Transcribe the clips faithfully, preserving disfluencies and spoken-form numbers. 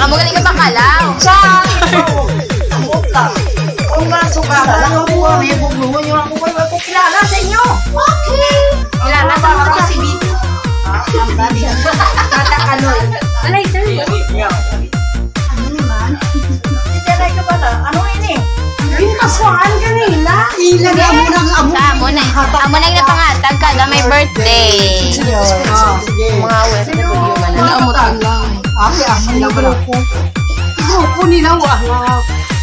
Amo galing ka bakalaw. Sa Buka. Kung nga suka, alam ko, may bugnuhon yung ako, wala ko kilala sa inyo. Okay. Kilala sa mga si Vito. Ah, ang dami. Tata Kaloy. Alay, sir. Ano naman? Hindi ka pala. Ano ini? Yung kasuhan kanila. Ila na mo nang amo. Sa amo na. Amo na yung napangatag ka na may birthday. Sige. Ah, sige. Mga O F W man. Wala mo lang. Ay, amo na pala. Grupo nila, wa.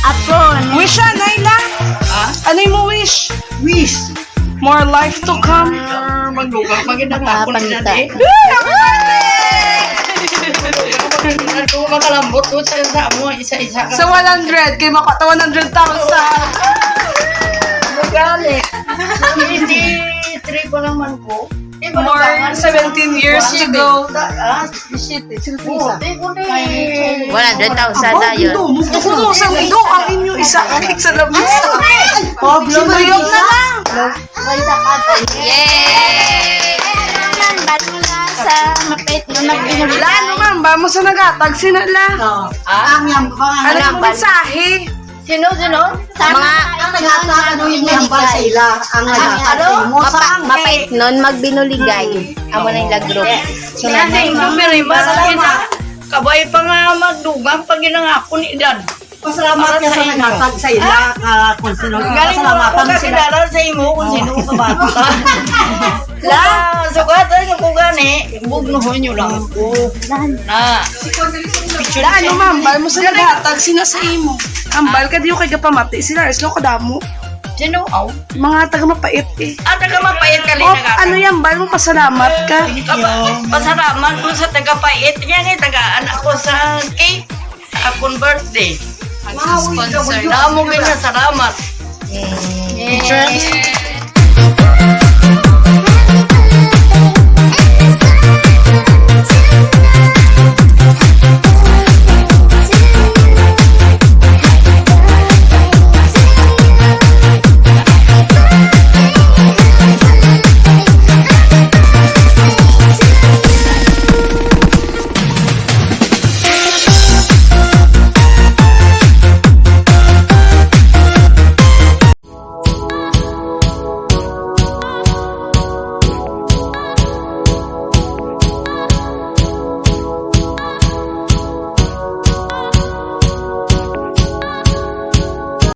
Apon. Wish, ah, Naila. Ha? Ano yung mo wish? Wish. More life to come. Ah, maglugar, magandang hapon, Pangita. Dati. Ay, happy birthday! Ako makalambot ko sa, sa amo, isa-isa ka. Sa one hundred, kay makuha ta one hundred thousand. Magani. Twenty-three pa naman ko. Di ba More nabangan? Seventeen years to go. Ah, Shit, eh, sino to isa? Oh, di ko na eh. One hundred thousand na yun. Kung mo sa mundo, ang inyo isa, ang sa labas. Pablo na isa. Yay! Naman, balo na sa mapit na nagpinaglaan. Ano man, ba mo sa nagatag, sino la? Oh. Ah? Ang yang, ang Ano ang mensahe? Sino, sino? Mga ang nagata-, ano yung hambal sa ila? Ang nagata-, ano? Mapa-, mapait nun, magbinuligay. Amo na yung lagro. Kaya sa inyo, pero iba sa kita. Kabay pa nga magdugang pag ginangako ni edad. Pasalamat ka sa naghatag sa ila, ka kung sino. Galing mo Pasalamat ako kami sila. Kakilala sa imo kung sino ka ba. La, sugatan ko gani, bugnuhon nyo lang ako. Na. Da, ano, ma'am? Bal mo sa naghatag sila sa imo. Ang bal ka, di ko kay gapamati. Sila, Ars, no, kadamo. Sino? Aw. Mga taga mapait eh. Ah, taga mapait ka, Oh, Lina, ano yan, bal mo? Pasalamat ka. Thank you. Kapa-, pasalamat ko sa taga pait. Yan eh, tagaan ako sa cake. Akong birthday. Sponsor. Damo gid nga salamat. Yay.